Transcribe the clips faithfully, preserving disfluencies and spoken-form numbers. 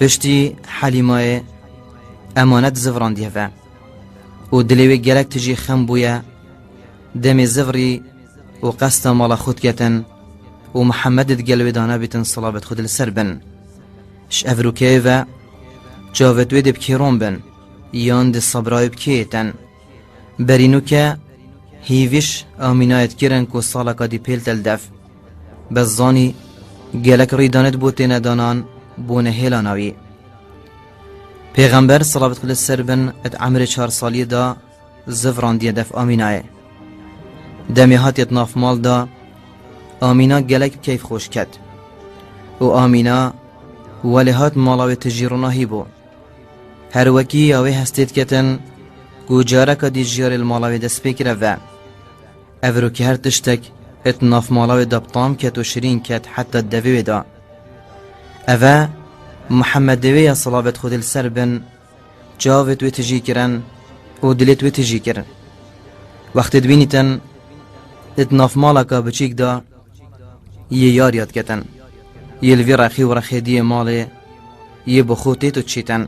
Piştî Helîmayê emanet zivrandiye ve û dilê wê gelek tijî xem bûye, demê zivrî û qesta mala xwe diketin û Mihemmed digel wê danebîtin, silavet Xwedê li ser bin. Ji evrûkeyê ve çavêt wê dê bi kêron bin, yan di sebrayê bi kêyê ten. Berî nûke hîvîş Amînayê dikirin ku saleka dî pêl te li dev. Bes zanî gelek rîdanê di bo têne danan bûne hêlana wî. Pêxember, silavet Xwedê li ser bin, di emrê çar saliyê de ziv randiye dev Amînayê. Demê hatiye di nav mal de, Amîna gelek bi keyf xweş ket. Û Amîna welê hat mala wê tijî ronahî bû. Her wekî ya wê hestê diketin ku careka dî jiyarê li mala wê dest pê kire ve. Evrokî her tiştek di nav mala wê de bi tam ket û şirîn ket heta devê wê de. Eve Mihemmed devê ya, silavet Xwedê li ser bin, çavêt wê tijî kirin û dilêt wê tijî kirin. Wextê dibînîtin di nav malaka biçîk de yê yar yad ketin. Yê li vî rexî û rexê diyê malê yê bi xwe têt û çîtin.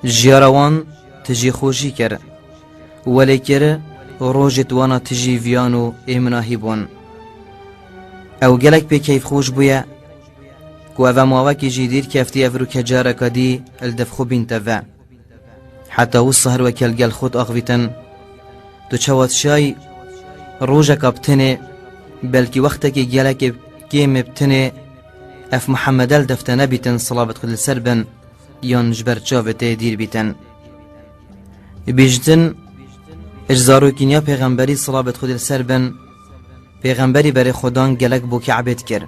Jiyara wan tijî xwe jî kir. Welê kir rojê di wana tijî viyan û êminahî bûn. Ew gelek pê keyfxweş bûye ku eve mawekî jî dîr keftî ev rûke careka dî li dev xwe bînte ve. Heta wisa her weke li gel xwe diaxivîtin. Tu çawa dişayî rojeka bi tenê, belkî wextekî gelekê kêm ê bi tenê ev Mihemmed el defte nebîtin, silavet Xwedê li ser bin, yan ji ber çavê te dîr bîtin. Bîjtin, ji zarokîniya pêxemberî, silavet Xwedê li ser bin, pêxemberî berê xwe dan gelek bo Ke'bê dikir.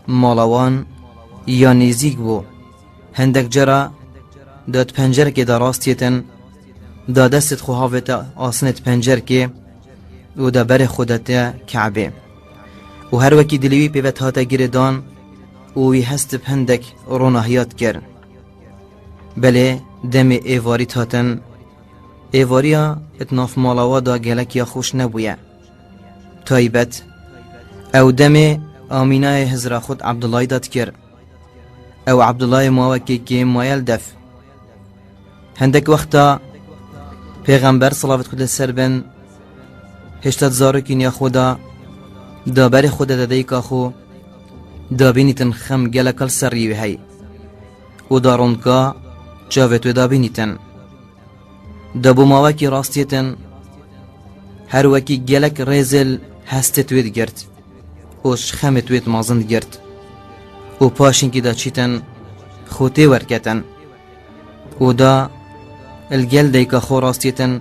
Mala wan ya nêzîk bû. Hindek cara da di pencerekê de rastiyêtin, da destê xwe havête asinê di pencerekê û da berê xwe date Ke'bê. Û her wekî dilê wî pê ve dihate girêdan û wî hest bi hindek ronahiya dikir. Belê demê êvarî dihatin, êvariya di nav mala wa da gelek ya xweş nebûye. Taybet, ew demê Amînayê hizra xwe di Ebdullahî de dikir. Ew Ebdullahê mawekê kêm maye li dev. Hindek wexta pêxember, silavet Xwedê li ser bin, hêşta di zarokîniya xwe de, da berê xwe de dayika xwe, da bînîtin xem geleka li ser rî wê hey. Û da rondka çavêt wê da bînîtin. Da bo mawekî rastiyêtin, her wekî gelek rêzê li hestê wê digirt û ji xemê wê mezin digirt û paşinkî da çîtin xwe tê werketin û da li gel dayika xwe rastiyêtin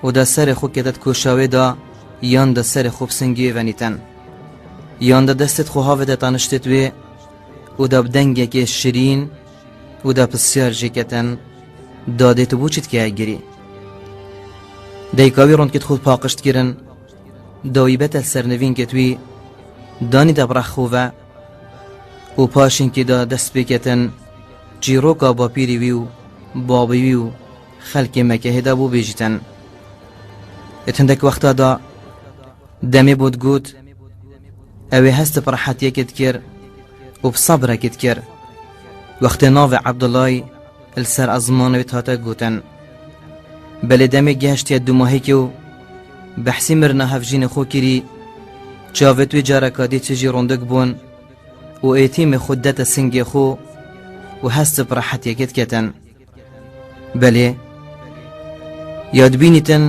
û da serê xwe kete di koşa wê da, yan da serê xwe bi singê venîtin, yan da destê xwe havête taniştê wê û da bi dengekê şirîn û da pisyar jê ketin, dadê tu bo çi dikeye girî? Dayika wî rondkê xwe paqij dikirin, da wî bete li ser nivînkê wî, danî da bi rex xwe ve û paşinkê da dest pê ketin çîroka bapîrê wî û babê wî û xelkê Mekehê da bo bêjîtin. Di hindek wexta da demê bo digot, ew ê hest bi rehetiyekê dikir û bi sebrekê dikir. Wextê navê Ebdullahî li ser ezmanê wê dihate gotin. Belê demê gehiştiye dûmahîkê û behsî mirina hevjînê xwe kirî, çavêt wê careka dî tijî rondik bûn û êtîmê xwe dete singê xwe û hest bi rehetiyekê diketin. Belê, ya dibînîtin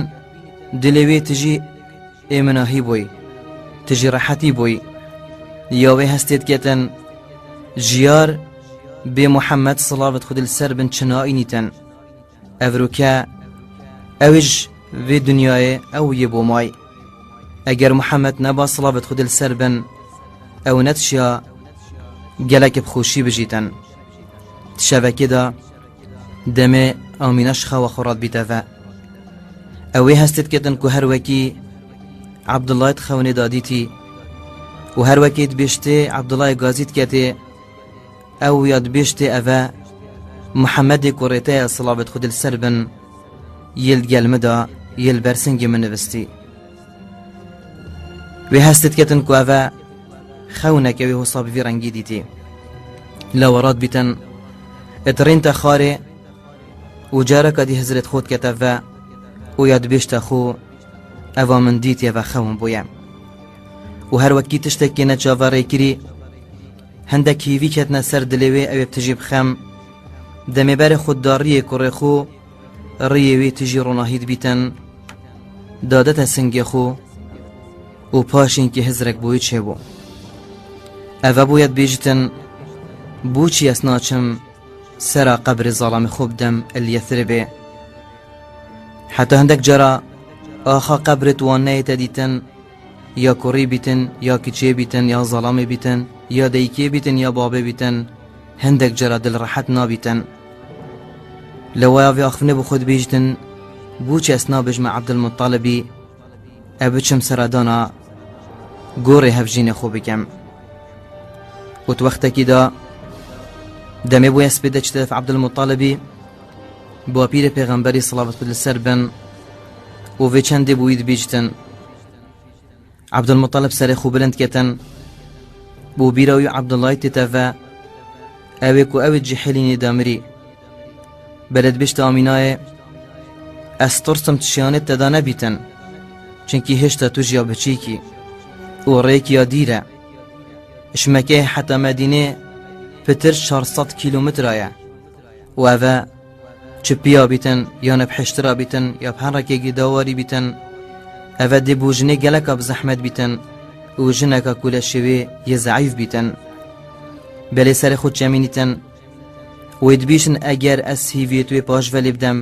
dilê wê tijî êminahî bûy, tijî rehetî bûy. Ya wê hestê diketin, jiyar bê Muhammed, silavet Xwedê li ser bin, çi naînîtin. Evroke ew ji vê dinyayê ew yê bo may. Eger Muhammed neba, silavet Xwedê li ser bin, ew nedişiya gelek bi xweşî bijîtin. Di şevekê de demê Amîna ji xewa xwe radibîte ve. Ew wê hestê diketin ku her wekî Ebdullahê di xewnê de dîtî û her wekî dibêjtê Ebdullahê gazî diketê, ew ya dibêjtê eve Muhammedê ku rê te ye, silavêt Xwedê li ser bin, yê li gel min da, yê li ber singê min nivistî. Wê hestê diketin ku eve xewneke wê hosa bi vî rengî dîtî. Lewera dibîtin, Dirînte xwarê û careka dî hizrêt xwe dikete ve û ya dibêjte xwe, eva min dîtiye ve xewin bûye. Û her wekî tiştekê neçaverêkirî, hindek hîvî ketine ser dilê wê, ew ê bi tijî bixem. Demê berê xwe da riyê kurê xwe, riyê wê tijî ronahî dibîtin, dadete singê xwe û paşînkî hizrek bo wî çêbû. Eve bûye dibêjitin, bûçî ez naçim sera qebrê zalamê xwe bidim li Yesribê. Heta hindek cara axa qebrê tu wan neyête dîtin, ya kurî bîtin, ya kiçê bîtin, ya zalamê bîtin, ya deykê bîtin, ya babê bîtin, hindek cara dil rehet nabîtin. Li waya vê axiftinê bi xwe dibêjitin, bûçi ez nabêjime Ebdulmuttalibî, ev biçim seredana gorê hevjînê xwe bikim. Û tu wextekî da demê bûye spêde çi tedef Ebdulmuttalibî, bapîrê pêxemberî, silavet xwe li ser bin, û vê çendê bi wî dibîjtin. Ebdulmuttalib serê xwe bilind ketin û bîra wî Ebdullahî tête ve, ew ê ku ew ê cihilînê de mirî. Belê dibêjte Amînayê, ez tirsim tişiyanê te de nebîtin, çinkî hêşta tu jiya biçîkî û rêk ya dîr e. Ji Mekeyê heta Medînê pitir çar sed kîlometra ye û ev e, çi piya bîtin, yan bi hiştira bîtin, ya bi her rekekî dawarî bîtin, ev e dê bo jinê geleka bi zehmet bîtin û jineka ku leşê wê yê zeîf bîtin. Belê serê xwe çemînîtin, wê dibîjin, eger ez hîviyê tu wê paş ve lê bidem,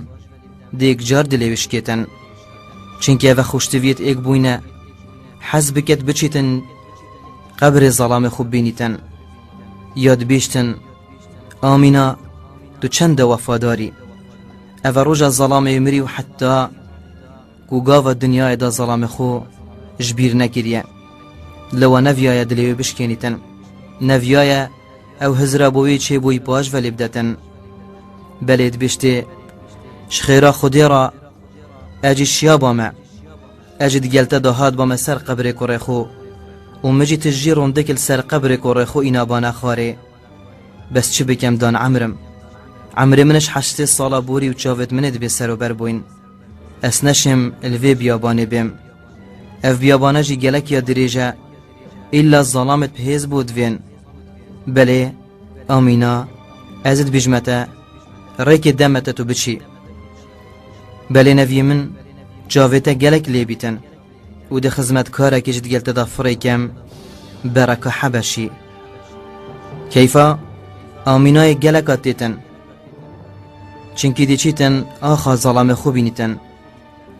dêk car dilê wê şikêtin. Çinkî ev e xweştiviyêt êk bûyne, hez biket biçîtin qebrê zalamê xwe bibînîtin. Ya dibîjtin, Amîna, tu çend de wefadarî. Ev e roja zalamê mirî û heta ku gava dinyayê da zalamê xwe ji bîr nekiriye. Lewa neviyaye dilê wê bişkênîtin. Neviyaye ew hizra bo wê çêbûyî paş ve lê bidetin. Belê dibêjtê, ji xêra Xwedê re ez jî şiya bame. Ez jî digel te de hat bame ser qebrê kurê xwe û min jî tijî rondek li ser qebrê kurê xwe îna bane xwarê. Bes çi bikem dan emrim? Emrê min ji heştê sala borî û çavêt min ê dibê serober bûyn. Ez neşêm li vê biyabanê bêm. Ev biyabane jî gelek ya dirêj e. Îlla zalamêt bi hêz bo divên. Belê, Amîna, ez dibêjime te, rêkê deme te tu biçî. Belê neviyê min, çavê te gelek lê bîtin û di xizmetkarekê ji digel te de firê kem, Bereka Hebeşî. Keyfa Amînayê geleka têtin. Çinkî diçîtin axa zalamê xwe bînîtin.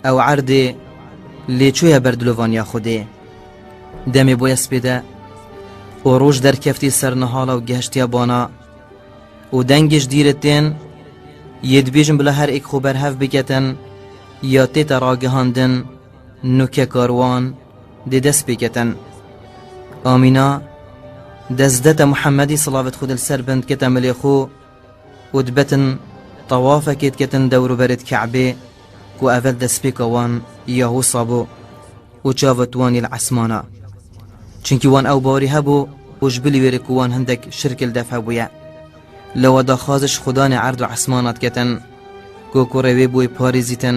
Ew erdê lê çûye ber dilovaniya Xwedê. Demê bûye spêde û roj derkeftî ser nihala û gehiştiye bana û dengê ji dîrê tên, yê dibêjin bila her êk xwe berhev biketin, ya tête ragihandin, nûke karwan dê dest pê ketin. Amîna dest dete Muhemmedî, silavêt Xwedê li ser bin, dikete milê xwe û dibetin tawafekê diketin dewrûberê di Ke'bê ku evel destpêka wan ya wisa bû û çavet wan yê li esmana. Çinkî wan ew bawerî hebû û ji bilî wêrê ku wan hindek şirk li dev hebûye. Lewa daxwaz ji Xudanê erd û esmana diketin ku kurê wê bûyê parêzîtin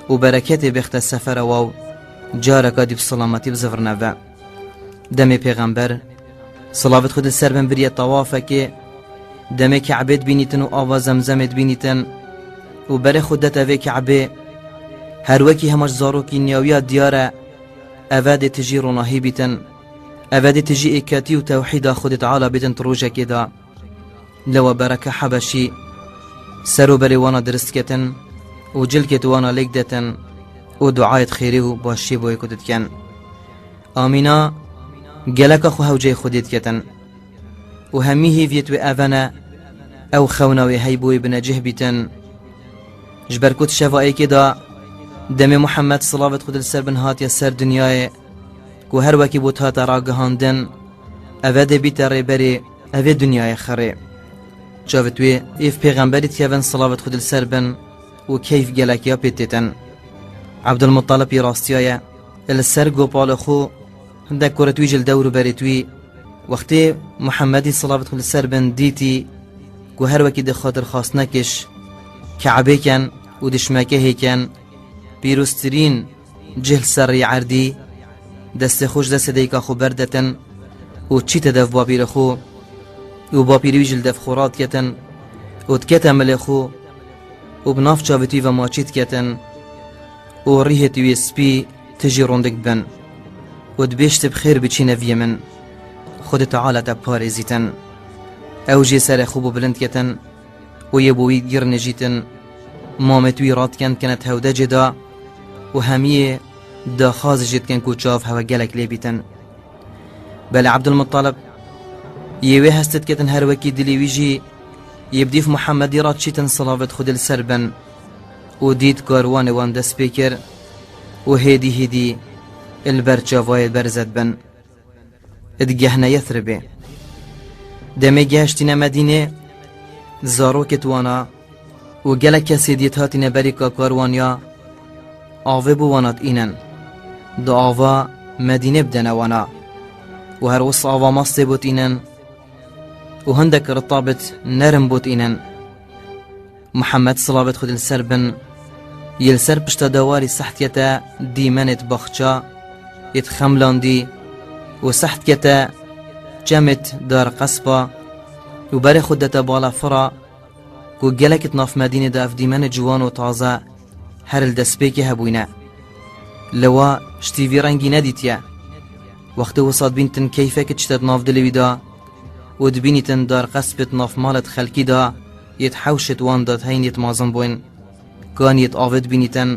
û bereketê bêxte sefera wa û careka dî bi silametî bizivirne ve. Demê Pêxember, silavêt Xwedê li ser bin, biriye tawafekê, demê Ke'bê dibînîtin û ava Zemzemê dibînîtin û berê xwe dete vê Ke'bê, her wekî hema ji zarokî niyawiya diyar e, eve dê tijî ronahî bîtin, eve dê tijî êketî û tewhîda Xwedê Teala bîtin di rojekê de. Lewa Bereke Hebeşî ser û berê wana dirist ketin û cilkê di wana lêk detin û duayê di xêrê û başiyê bo yê ku didikin. Amîna geleka xwe hewceyê Xwedê diketin û hemî hîviyêt wê eve ne, ew xewna wê hey bo wê binecih bîtin. Ji ber ku di şeva êkê de demê Muhammed, silavêt Xwedê li ser bin, hatiye ser dinyayê, ku her wekî bo dihate ragihandin, eve dê bîte rêberê evê dinyayê xirê. Çavêt wê êv pêxemberî dikevin, silavêt Xwedê li ser bin, û keyf gelek ya pê têtin. Ebdulmuttalib yê rastiya ye, li ser gopalê xwe hindek kurêt wî jî li dewr û berêt wî. Wextê Muhemmedî, silavêt Xwedê li ser bin, dîtî ku her wekî di xatirxwastinekê ji Ke'bê ken û di ji Mekehê ken, pîroztirîn cih li ser rî erdî, destê xwe ji destê dayika xwe berdetin û çîte dev bapîrê xwe û bapîrê wî jî li dev xwe radiketin û dikete milê xwe û bi nav çavê wî ve maçî diketin û rîhê wî spî tijî rondik bin û dibêjti, bi xêr biçîne viyê min. Xwedê Teala te parêzîtin. Ew jê serê xwe bo bilind ketin û yê bo wî girnijîtin. Mamê wî radikend kene hewdecê de û hemiyê daxwazê jê dikin ku çav hewe gelek lê bîtin. Belê Ebdulmuttalib yê wê hestê diketin her wekî dilê wî jî yê bi dîv Muhemmedî re çîtin silavêt Xwedê li ser bin û dît karwanê wan dest pê kir û hêdî hêdî li ber çavayê berze dibin. Digehne Yethribê. Demê gehiştîne Medînê, zarokêt wana û gelek kesê dît hatîne berî ka karwan ya avê bo wana tînin. Di ava Medînê bidene wana û her wisa ava mastê bo tînin û hindek ritabêt nerm bo tînin. Muhammed, silavêt Xwedê li ser bin, yê li ser pişta dewarî seht kete dîmenêt baxça yêt xemlandî û seht kete çemêt dar qespa û berê xwe dete bala fira ku gelekêt nav Medînê de ev dîmenê ciwan û taze her li destpêkê hebûyne. Li wa ji tîvî rengî nedîtiye. Wextê wisa dibîntin keyfek çîtet nav dilê wî de û dibînîtin dar qespêt nav malêt xelkî de yêt hewşêt wan de heynêt mazin bûyn. Kaniyêt avê dibînîtin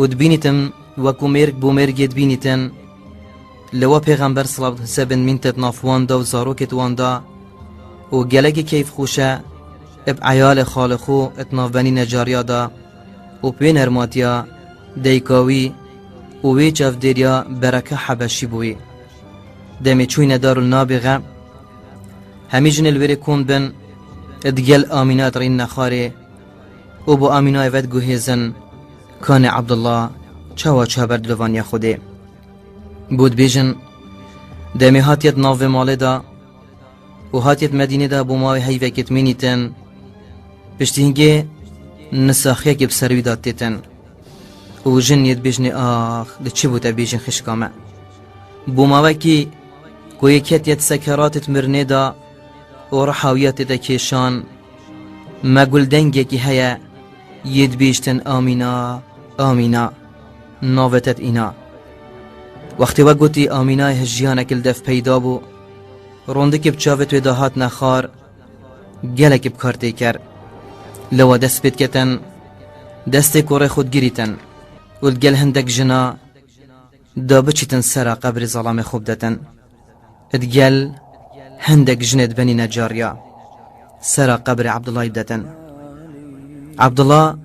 û dibînîtin wekû mêrg bo mêrgê dibînîtin. Li wa Pêxember silav sebin mîntet nav wan de û zarokêt wan de û gelekî keyf xweşe ib eyalê xalê xwe et navbenî necariya de û pê nermatiya deyka wî û wê çavdêriya bereke Hebeşî bûyî. Demê çûyne Darul Nabîxe, hemî jinê li wêrê kom bin, digel Amîna dirîn nexarê û bo Amînayê ve diguhêzin, kanê Abdullah çawa çaber dilovaniya Xwedê. Bo dibêjin, demê hatiyet nav vê malê de, û hatiyet Medînê de bo mawê heyvekê dimînîtin, piştî hingê nisaxiyekê bi ser wî de têtin. Û jin yê dibêjinê, ax, di çi bû te bêjin xişka me? Bo mawekî ku yê ketiye di sekeratêt mirinê de û riha wî ya tête kêşan, me gul dengekî heye, yê dibêjtin, Amîna, Amîna, navê te îna. Wextê we gotî Amînayê, jiyanek li dev peyda bû. Rondikê bi çavê wê de hatine xar, gelekî bi kar tê ker. Li we dest pê diketin, destê kurê xwe digirîtin û li gel hindek jina da biçîtin sera qebrê zelamê xwe bidetin. Digel hindek jinê dibenîne cariya sera qebrê Abdullahî bidetin. Abdullah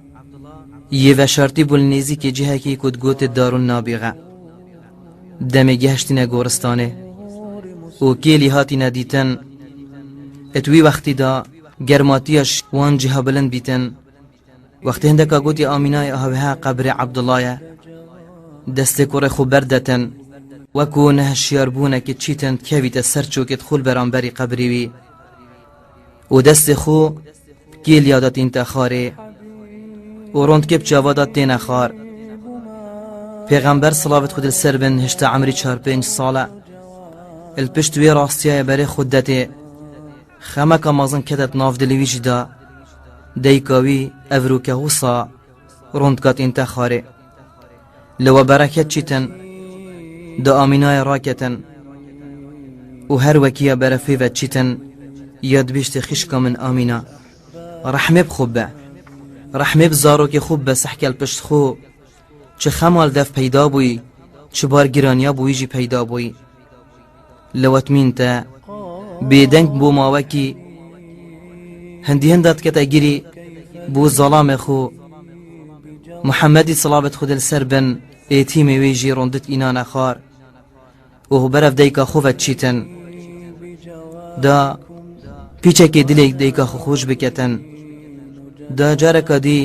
yê veşartî bû li nêzîkê cihekî ku digote Darun Nabîxe. Demê gehiştîne goristanê û kêlî hatîne dîtin. Et wî wextî de germatiya ji wan ciha bilind bîtin. Wextê hindeka gotî Amînayê, aha wiha qebrê Abdullah ye. Destê kurê xwe berdetin. Wekû nehişyarbûnekê çîtin dikevîte ser çokêt xwe li beramberî qebrê wî. Û destê xwe kêliya de tînte xarê û rondkê bi çava de têne xar. Pêxember, silavêt Xwedê li ser bin, hişte emrî çar pênc sal e. Li pişt wê rastiyayê berê xwe detê. Xemeka mezin kete di nav dilê wî jî de. Dayika wî ev rûke wisa rondka tînte xarê. Li we bereket çîtin, di Amînayê raketin û her wekî ya berefê ve çîtin, ya dibêjtê, xişka min Amîna, rehmê bi xwe be, rehmê bi zarokê xwe be, sehkel pişt xwe, çi xema li dev peyda bûyî, çi bar giraniya bo wî jî peyda bûyî. Li we dimîn te bêdeng bo mawekî, hindî hinda dikete girî bo zalamê xwe. Muhemmedî, silavêt Xwedê li ser bin, êtîmê wê jî rondit înane xar û berev dayika xwe ve çîtin. Da pîçekê dilê dayika xwe xweş biketin. Da careka dî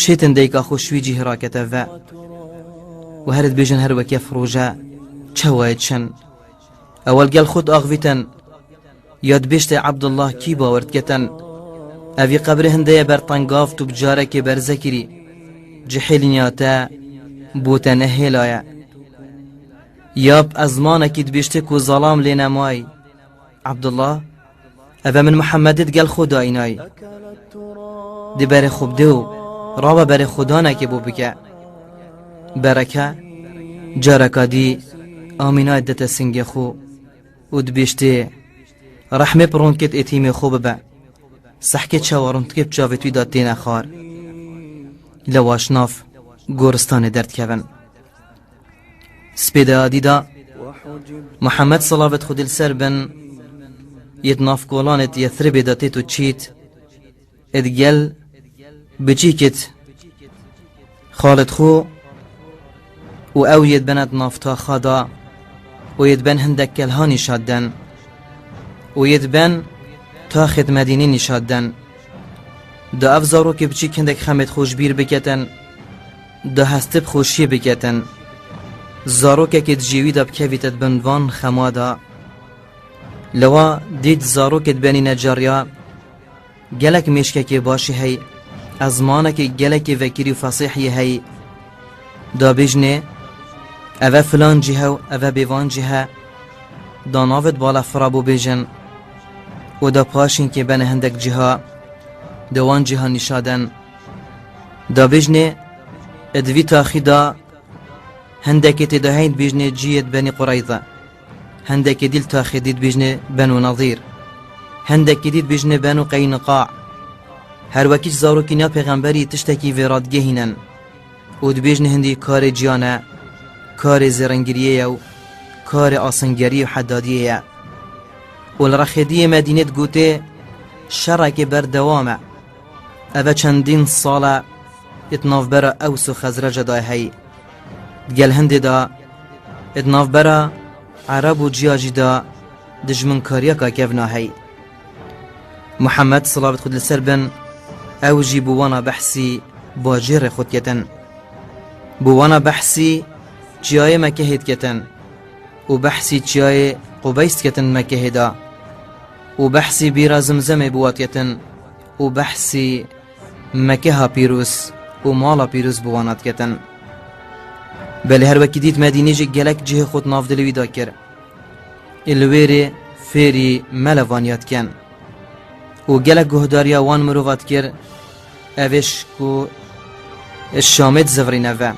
şêtin dayika xwe ji wî cihê rakete ve. Û her dibêjin her wekî ev roje çawa ye çin. Ewel gel xwe diaxivîtin. Ya dibêjtê Ebdullah kî bawer diketen? Evî qebrê hindê ye ber tengav tu bi carekê berze kirî. Cihêlîniya te bo te nehêlaye. Yab ez manekî dibêjtê ku zalam lê nemayî. Ebdullah, eve min Muhammedê digel xwe dayînayî. Di berê xwe bidê û rabe berê xwe danekê bo bike. Bereke, careka dî Amînayê didete singê xwe û dibêjtê, rehmê bi ronkêt êtîmê xwe bibe. Sehkê çawa rond dike bi çavê wî de têne xwar. Lewaş nav goristanê derdikevin. Spêde adî da Muhammed, salavet Xwedê li ser bin, yê di nav kolanê di Yethribê de têt û çît, ê digel biçîkêt Xalid xwe û ew yê dibene di nav taxa da û yê diben hindek kelha nîşa diden û yê diben taxêt Medînê nîşa diden. Da ev zarokê biçîk hindek xemêt xwe ji bîr biketin, da hestib xweşiyê biketin. Zarokekê di cêwî de bikevîte di bin van xema da. Lewa dît zarokê dibenîne cariya, gelek mêşkekê başî hey, ezmanekê gelekê vekirî û fesîh yê hey. Da bêjnê, eve filan cî he û eve bêvan cî he. Da navêt bala fira bo bêjin. Û da paşînkê bene hindek cîha, de wan cîha nîşa den. Da bêjnê, di vî taxî da hindekê tê de hey dibêjnê cî yê di Benî Qureyza. Hindekê dî li taxê dî dibêjnê Benu Nezîr. Hindekê dî dibêjnê Benu Qeynuqa. Her wekî ji zarokî niya pêxemberî tiştekî vê radigehînin. Û dibêjnê hindî karê ciyan e, karê zêrengiriyê ye û karê asingeriyê û hedadiyê ye. Û li rexê dî yê Medînê digotê şerekê berdewam e. Eve çendîn sal e, êt navbera Ews û Xezrece de hey. Di gel hindê de, êt navbera Ereb û ciya jî de dijminkariyeka kevna hey. Muhammed, silavet Xwedê li ser bin, ew jî bo wana behsî bajêrê xwe diketin. Bo wana behsî çiyayê Mekehê diketin û behsî çiyayê Qubeys diketin Mekehê de û behsî bîra Zimzemê bo wa diketin û behsî Mekeha pîroz û mala pîroz bi wana diketin. Belê her wekî dît Medînê jî gelek cihê xwe di navdilê wî de kir. Ê li wêrê fêrî melevaniya dikin. Û gelek guhdariya wan mirova dikir, ev ê ji ku Şamê dizivirîne ve.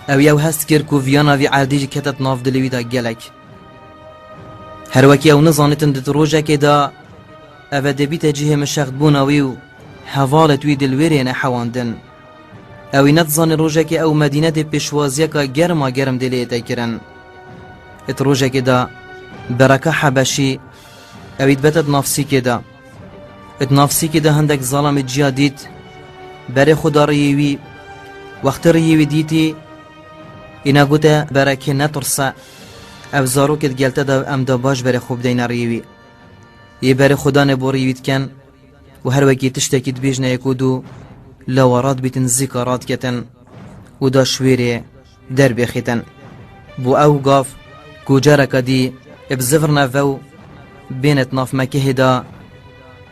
Ew yew hest kir ku viyana vî erdî jî kete di navdilê wî de gelek. Her wekî ew nizanîtin di rojekê de eve dê bîte cihê mişextbûna wî û hevalêt wî di li wêrê yêne hewandin. Ewî nedizanî rojekê ew Medîne dê pêşwaziyeka germa germ dê lê yête kirin. Di rojekê de bereka Hebeşî ewî dibete di nav sîkê de. Di nav sîkê de hindek zalamê ciya dît, berê xwe da riyê wî. Wextê riyê wî dîtî, îna gote, berekê netirse, ev zarokê di gel te de em da baş berê xwe bideyne riyê wî. Yê berê xwe danê bo riyê wî dikin û her wekî tiştekî dibêjne yek û du, lewa radibîtin zîka radiketin û da şwêrê derbêxîtin. Bo ew gav ku careka dî bi zivirne ve û bêne di nav Mekehê de,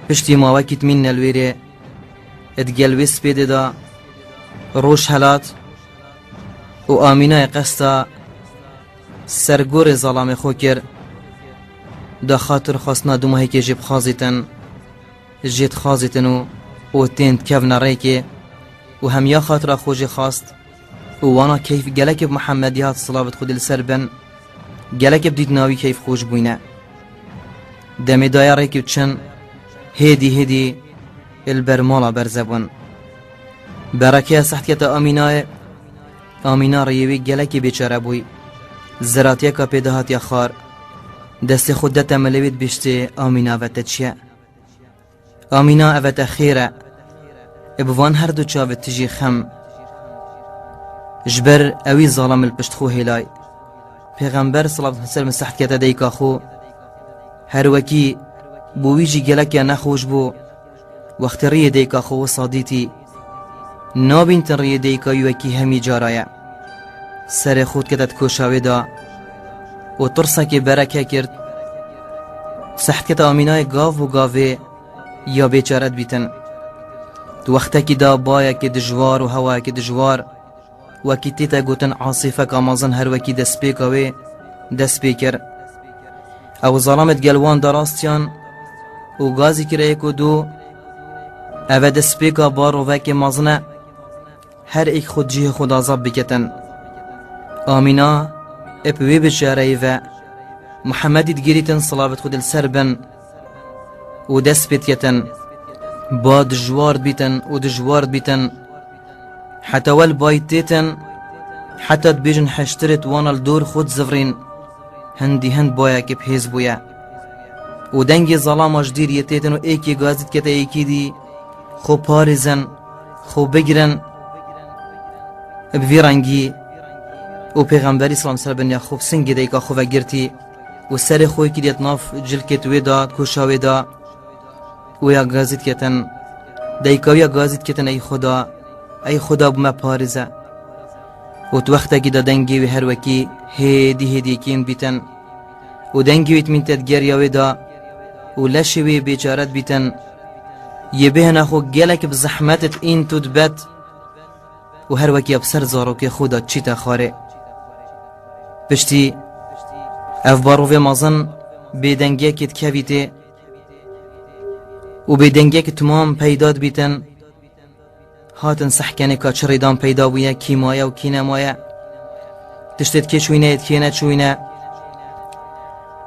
piştî mawekî dimînne li wêrê, di gel wê spêdê de roj helat û Amînayê qesta ser gorê zalamê xwe kir, da xatir xwestina du mahekê jê bixwazîtin. Jê dixwazîtin û, û tên dikevne rêkê û hem ya xatira xwe jê xwast û wana keyf gelekê bi Muhammedî hat, silavet Xwedê li ser bin, gelekê bi dîtina wî keyf xweş bûyne. Demê daye rêkê û çin, hêdî hêdî li ber mala berze bûn. Berekeya seht kete Amînayê, Amîna riyê wî gelekê bêçare bûy. Ziratiyeka pê de hatiye xwar. Destê xwe dete milê wî dibêjtê, Amîna ve te çi ye? Amîna, eve te xêr e. Ê bi van her du çavê tijî xem. Ji ber ewî zalam li pişt xwe hêlay. Pêxember, silav ser min, seht kete dayika xwe. Her wekî bo wî jî gelek ya nexweş bû. Wextê riyê dayika xwe wisa dîtî, nabîntin riyê dayika wî wekî hemî cara ye. Serê xwe dikete di koşa wê de û tirsekê bereke kir. Seht kete Amînayê gav û gavê ya bêçare dibîtin. Di wextekî de bayekî dijwar û hewayekî dijwar, wekî tête gotin asîfeka mezin her wekî destpêka wê dest pê kir. Ew zalamê digel wan de rastiyan û gazî kir ê ku dû, ev e destpêka barovekê mezin e. Her êk xwe cihê xwe de azad biketin. Amîna ê bi wê biçareyê ve Muhemmedî digirîtin, silavêt Xwedê li ser bin, û dest pê diketin. Ba dijwar dibîtin û dijwar dibîtin. Heta wel bayî têtin, heta dibêjin heştirêt wana li dor xwe dizivrîn. Hindî hind bayekê bi hêz bûye. Û dengê zalama ji dîriyê têtin û êkê gazî dikete êkî dî, xwe parêzin, xwe bigirin. Bi vî rengî û Pêxemberî salam ser bin ya xwe bi singê dayika xwe ve girtî û serê xwe kiriye di nav cilkêt wê de, koşa wê de. Û ya gazî diketin, dayika wî ya gazî diketin, ey Xuda, ey Xuda, bi me parêze. Û di wextekî de dengê wî her wekî hêdî hêdî kêm dibîtin. Û dengê wî timîn te digeriya wê de û leşê wê bêçare dibîtin. Yê bêhna xwe gelek bi zehmet dîn tu dibet û her wekî bi ser zarokê xwe de çîte xwarê. Piştî ev barovê mezin bêdengiyekê dikevîtê û bêdengiyekî timam peyda dibîtin. Hatin sehkenê ka çi rêdan peyda bûye, kî maye û kî nemaye. Tiştêt kê çûyne, yêt kê neçûyne.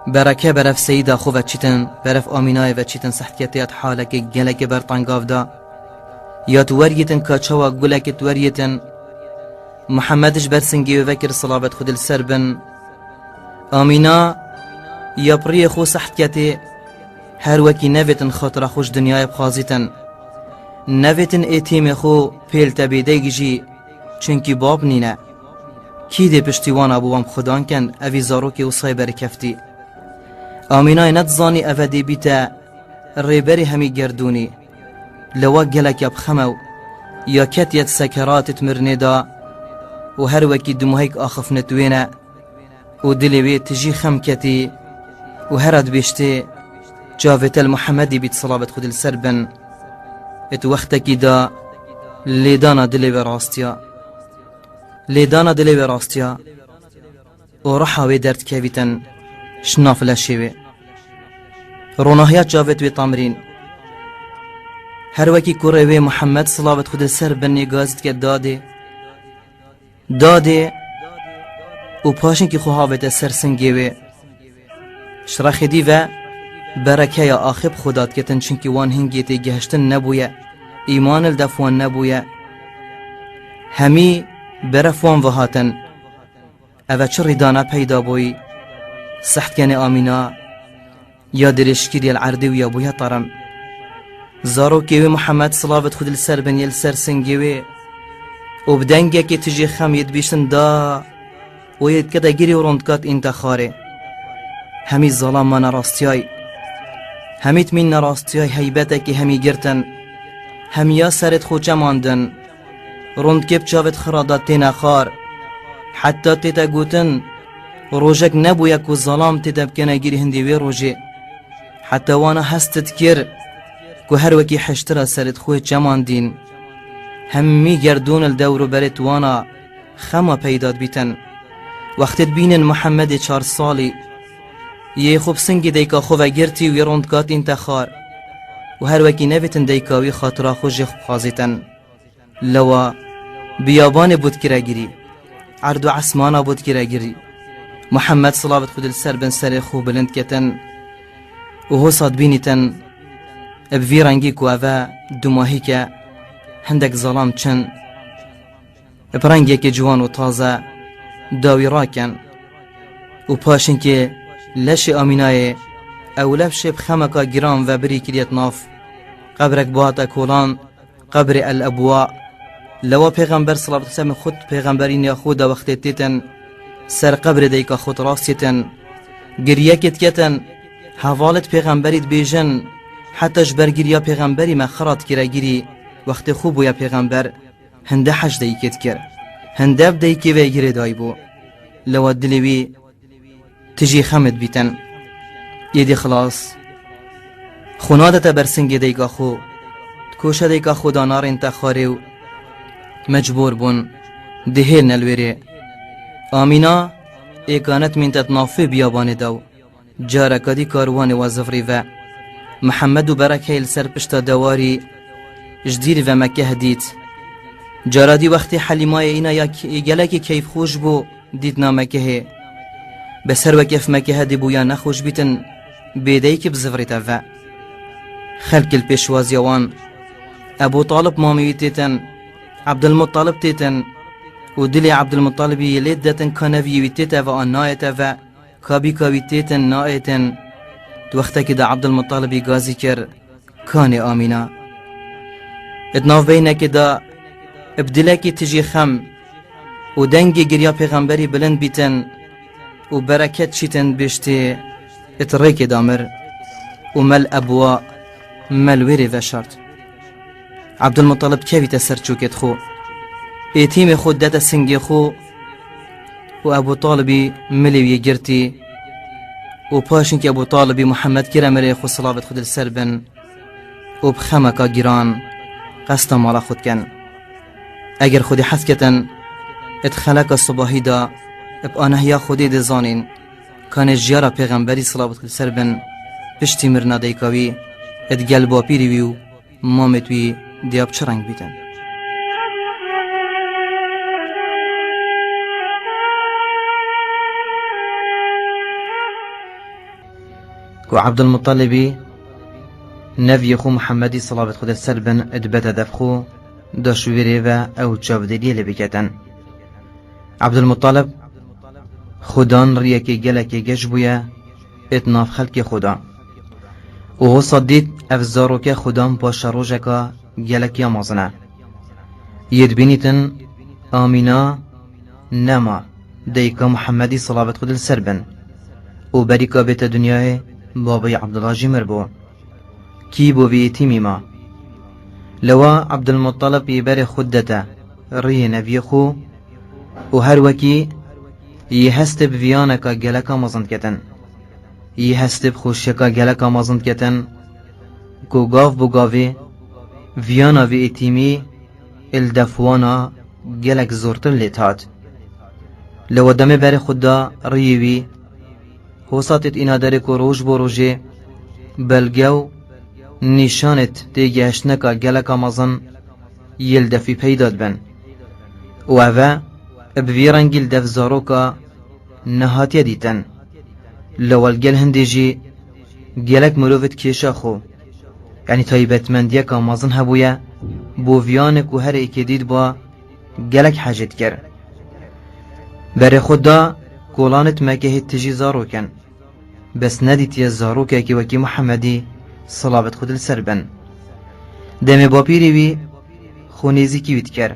Bereke berev seyîda xwe ve çîtin, berev Amînayê ve çîtin, seht ketiye di halekê gelekê bertengav da. Ya tu weriyêtin ka çawa gulekê tu weriyêtin. Muhammed ji ber singê wê vekir, silavet Xwedê li ser bin. Amîna ya piriyê xwe seht ketê, her wekî nevêtin xatira xwe ji dinyayê bixwazîtin. Nevêtin ê têmê xwe pêl te bêdeyk jî, çunkî bab nîne. Kî dê piştî wana bo wan bi Xudan ken, evî zarokê wisa yê berkeftî. Amînayê nedizanî eve dê bîte rêberê hemî gerdûnî. Lewa gelek ya bi xem ew, ya ketiye di sekeratê di mirinê de û her wekî dumahîk axifnet wê ne û dilê wê tijî xem ketî û hera dibêjtê, çavê te li Muhemmedî bît, silavet Xwedê li ser bin. Êt wextekî de lêdana dilê wê rastiya. Lêdana dilê wê rastiya û riha wê derdikevîtin ji nav leşê wê. Ronahiya çavêt wê tamrîn. Her wekî kurê wê Muhammed, silavet Xwedê ser binê, gazî dike dadê. Dadê û paşinkî xwe havête ser singê wê. Ji rexê dî ve berekeya axê bi xwe dadiketin, çunkî wan hingê têgihiştin nebûye, îman li def wan nebûye. Hemî beref wan ve hatin. Eve çi rîdana peyda bûyî? Seht kenê Amîna ya dirêjkirî li erdê wî ya bûye terem. Zarokê wê Muhammed, silavet Xwedê li ser bin, yê li ser singê wê û bi dengekê tijî xem yê dibîştin da û yê dikete girî û rond kat înte xarê. Hemî zalam mane rastiyay. Hemî timîn ne rastiyay, heybetekê hemî girtin. Hemiya serêt xwe çemandin. Rondkê bi çavêt xira da têne xar. Heta tête gotin, rojek nebûye ku zalam tête bikene girî hindê wê rojê. Heta wana hest dikir ku her wekî heştira serêt xwe çemandîn. Hemî gerdûn li dewr û berêt wana xema peyda dibîtin. Wextê dibînin Muhemmedê çar salî, yê xwe bi singê dayika xwe vegirtî û yê rond katîn te xar û her wekî nevêtin dayika wî xatira xwe jê xwe bixwazîtin. Lewa biyabanê bû dikire girî, erd û esmana bû dikire girî. Muhammed, silavet Xwedê li ser bin, serê xwe bilind ketin û hosa dibînîtin, bi vî rengî ku eve dumahîk e, hindek zalam çin, bi rengekê ciwan û taze dawî rakin û paşinkê leşê Amînayê ew lewşê bi xemeka giran ve birî kiriye di nav qebrek bihate kolan, qebrê El Ebwa. Lewa Pêxember, silavet Xwedê ser bin, xwe di pêxemberîniya xwe de wextê têtin ser qebrê dayika xwe di rastî tin, giriyekê diketin, hevalêt pêxemberî dibêjin, heta ji ber giriya pêxemberî me xira dikire girî, wextê xwe bûye pêxember, hinde hej dayikê dikir. Hinde bi dayikê ve girêdayî bû. Lewa dilê wî tijî xemê dibîtin. Êdî xilas, Xwe nadete ber singê dayika xwe. Dikoşe dayika xwe da narên te xwarê û mecbûr bûn dihêlne li wêrê. Amîna ê kanet mînte di nav vê biyabanê de û careka dî karwanê wa zivrî ve. Mihemed û Berekeyê li ser pişta dewarî ji dîrî ve Mekeh dît. Cara dî wextê Helîmayê îna ya k-, gelekî keyfxweş bû, dîtina Mekehê. Bes her weke ev Mekehe dî bûya nexweş bîtin, bêdeyî ki bi zivrî te ve. Xelk li pêşwaziya wan, Ebû Talib mamê wî têtin, Ebdulmuttalib têtin û dilê Ebdulmuttalibî yê lê detin ka neviyê wî tête ve an nayête ve, ka bîka wî têtin nayêtin. Di wextekî de Ebdulmuttalibî gazî kir, kanê Amîna. Di navbeynekê de bi dilekî tijî xem û dengê giriya pêxemberî bilind bîtin û bereket çîtin bêştê di rêkê de mir û mel ebwa mel wêrê veşart. Ebdulmuttalib kevîte ser çûkê xwe. Êtîmê xwe dete singê xwe û Ebû Talibî milê wî girtî û paşinkî Ebû Talibî Muhammed kire mirê xwe, silavêt Xwedê li ser bin, û bi xemeka giran qesta mala xwe dikin. Eger Xwedê hez ketin, di xeleka sibahî de bi anahiya Xwedê dê zanîn, kanê jiyara pêxemberî, silavêt Xwedê li ser bin, piştî mirina dayika wî, di gel bapîrî wî û mamêt wî diya bi çi reng bîtin. Ku Ebdulmuttalibî neviyê xwe Muhemmedî, silavêt Xwedê ser bin, dibete dev xwe, da ji wêrê ve ew çavdêriyê lê biketin. Ebdulmuttalib xwedan riyekê gelekê geş bûye êt nav xelkê xwe da. Û wisa dît ev zaroke xwedan paşerojeka gelek ya mezin e. Yê dibînîtin Amîna nema, dayika Muhemmedî, silavêt Xwedê li ser bin, û berîka bête dinyayê, babê Ebdullah jî mir bû. Kî bo vî êtîmî ma? Lewa Ebdulmuttalib yê berê xwe dete riyê neviyê xwe û her wekî yê hestê bi viyaneka geleka mezin diketin. Yê hestê bi xweşiyeka geleka mezin diketin ku gav bo gavê viyana vî êtîmî li def wana gelek zortir lê dihat. Lewa demê berê xwe da riyê wî, hosa têt îna derê ku roj bo rojê belge û nîşanêt têgihiştineka geleka mezin yê li def wî peyda dibin. Û ev e, bi vî rengî li def zaroka nehatiye dîtin. Lewa li gel hindê jî gelek mirovêt kêşa xwe, yanî taybetmendiyeka mezin hebûye, bo viyanek û her êkê dît ba gelek hejê dikir. Berê xwe da kolanêt Mekehê tijî zarokin. Bes nedîtiye zarokekî wekî Muhemmedî, silavêt Xwedê li ser bin. Demê bapîrê wî xwe nêzîkî wî dikir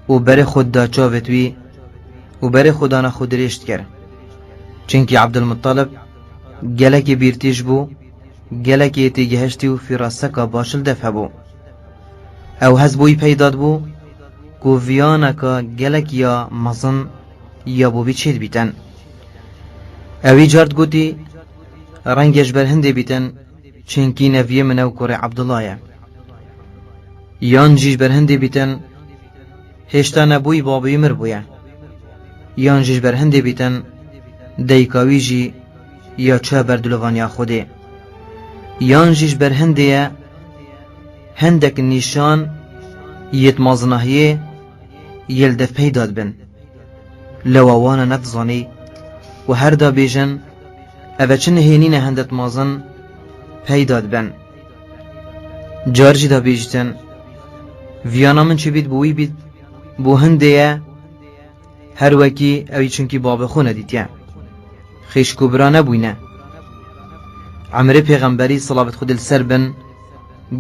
û berê xwe da çavêt wî û berê xwe dana xwe dirêj dikir. Çimkî Ebdulmuttalib gelekî bîrtîj bû, gelekî têgihiştî û fîraseka baş li def hebû. Ew hez bo wî peyda dibû ku viyaneka gelek ya mezin ya bo vî çêdibîtin. Ew îcar digotî, renge ji ber hindê bîtin, çimkî neviyê min ew kurê Ebdullah ye. Yan jî ji ber hindê bîtin, hêşta nebûyî, babê wî mir bûye. Yan jî ji ber hindê bîtin, dayika wî jî ya çûye ber dilovaniya Xwedê. Yan jî ji ber hindê ye, hindek nîşan yêt mezinahiyê yê li def peyda dibin. Lewa wana nedizanî û her da bêjin, ev e çi nihênîne, hindek mezin peyda dibin. Car jî da bêjîtin, viyana min çi bît bo wî bît, bo hindê ye, her wekî ew, çimkî babê xwe nedîtiye. Xêşk û bira nebûyne. Emrê pêxemberî, silavêt Xwedê li ser bin,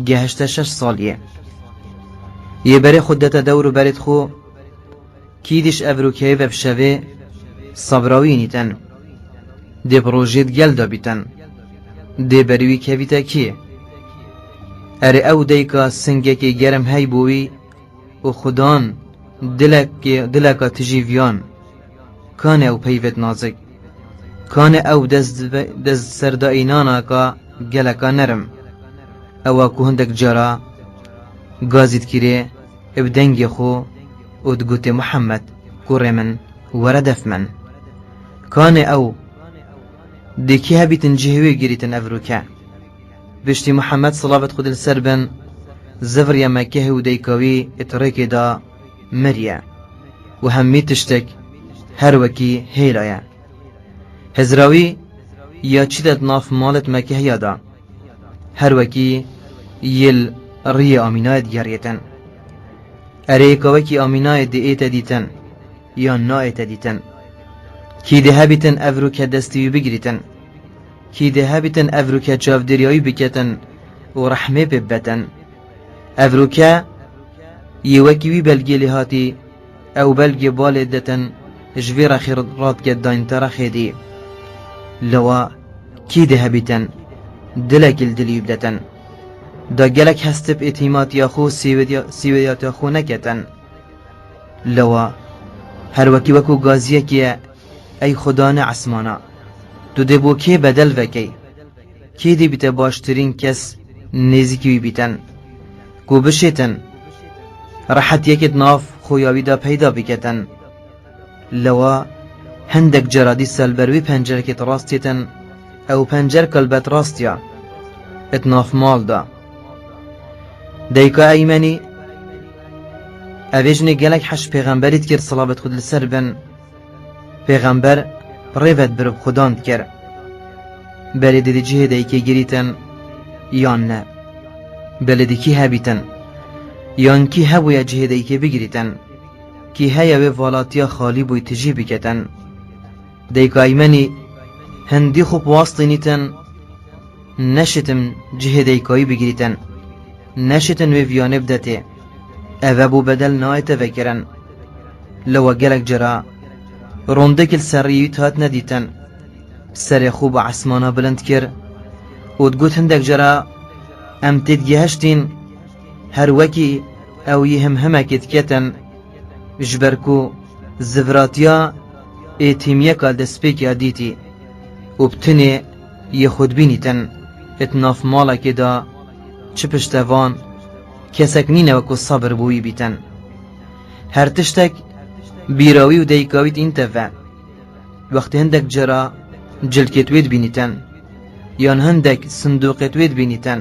gehişte şeş saliyê. Yê berê xwe dete dewr û berêt xwe, kî dîş ev rûkeyê ve bi şevê sebra wî înîtin. Dê bi rojê di gel de bîtin. Dê berî wî kevîte kî? Erê ew dayika singekê germ hey bo wî û xudan dilekê, dileka tijî viyan. Kanê ew peyvêt nazik? Kanê ew dest, dest serdaînanaka geleka nerm? Ewa ku hindek cara gazî dikirê bi dengê xwe û digotê, Muhammed, kurê min, were def min. Kanê ew dê kî hebîtin cihê wê girîtin ev rûke? Piştî Muhammed, silavet Xwedê li ser bin, zivriya Mekehê û dayika wî di rêkê de miriye û hemî tiştek her wekî hêla ye. Hizra wî ya çî de di nav malê Mekehiya de, her wekî yê li riyê Amînayê digeriyêtin. Erê, ka wekî Amînayê diête dîtin yan naête dîtin? Kî dê hebîtin ev rûke destî wî bigirîtin? Kî dê hebîtin ev rûke çavdêriya wî biketin û rehmê pê bibetin? Ev rûke yê wekî wî belgê lê hatî, ew belgê balê detin, ji vê rexê radike dayîn te rexê dî. Lewa kî dê hebîtin dilekî li dilî wî bidetin? Da gelek hestib êtîmatiya xwe û sêwediya-, sêwediyatiya xwe neketin. Lewa her wekî wekû gaziyekê ye, ey Xwedane esmana, tu dê bo kê bedel vekey? Kê dê bîte baştirîn kes nêzîkî wî bîtin? Ku bişêtin, rehetiyekê di nav xwe ya wî de peyda biketin. Lewa hindek cara dîsa li ber wî pencerekê di rastêtin, ew pencereka li bet rastiya di nav mal de. Dayika Eymenî, ev ê jinê gelek heş pêxemberî dikir, silavet Xwedê li ser bin. Pêxember rê ve di bir bi Xudan dikir. Belê dê di cihê dayikê girîtin yan ne? Belê dê kî hebîtin? Yan kî hebûye cihê dayikê bigirîtin? Kî heye wê valatiya xalî bûyî tijî biketin? Dayika Eymenî, hindî xwe bi wastînîtin, neşêtin cihê dayikayî bigirîtin, neşêtin wê viyanê bidetê. Eve bo bedel naête vekirin. Lewa gelek cara rondekî li ser riyê wî dihat nedîtin. Serê xwe bi esmana bilind kir û digot, hindek cara em têdigihiştîn, her wekî ew yê himhimekê diketin, ji ber ku zivratiya êtîmiyeka destpêkê ya dîtî û bi tinê yê xwe dibînîtin, di nav malekê de çi piştevan kesek nîne wekû sebir bo wî bîtin. Her tiştek bîra wî û dayika wî dîn te ve. Wextê hindek cara cilkêt wê dibînîtin, yan hindek sindoqêt wê dibînîtin,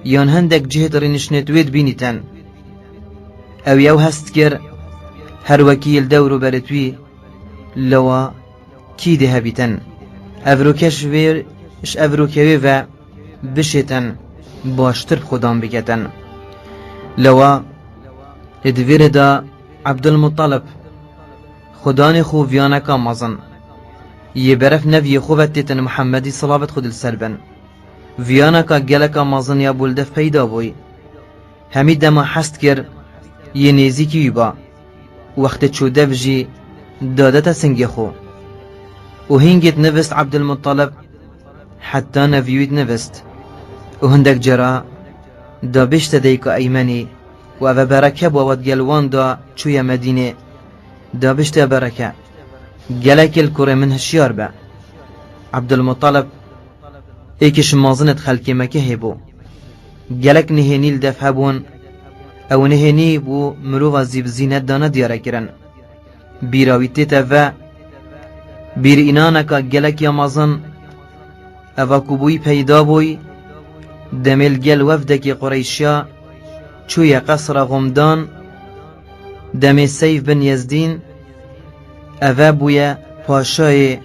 yan hindek cihêt rênişnêt wê dibînîtin, ew yew hest dikir, her wekî li dewr û berêt wî, lewa kî dê hebîtin? Ev rûke ji vê, ji ev rûke wê ve bişêtin, baştir bi Xudan biketin. Lewa di vê rê de Ebdulmutalib, Xudanê xwe viyaneka mezin, yê beref neviyê xwe ve têtin Muhammedî, silavet Xwedê li ser bin. Viyaneka geleka mezin ya bo li dev peyda bûyî. Hemî dema hest kir, yê nêzîkî wî ba. Wextê çû dev jî dadete singê xwe. Û hîngê dinivist Ebdulmutalib, heta nevî wî dinivist. Û hindek cara da bêjte dayika Eymenî, û eve bereke bû, ewa digel wan da çûye Medînê. Da bêjte bereke, gelekê li kurê min hişyar be. Ebdulmutalib êkî ji mezinêt xelkê Mekehê bû. Gelek nihênî li dev hebûn. Ew nihênî bo mirova zî bi zînet de nediyare kirin. Bîra wî tête ve bîrînaneka gelek ya mezin, eva ku bo wî peyda bûyî, demê li gel wefdekî Qureyşiya çûye qesra Xumdan, demê Seyf bin Yezdîn, eve bûye paşayê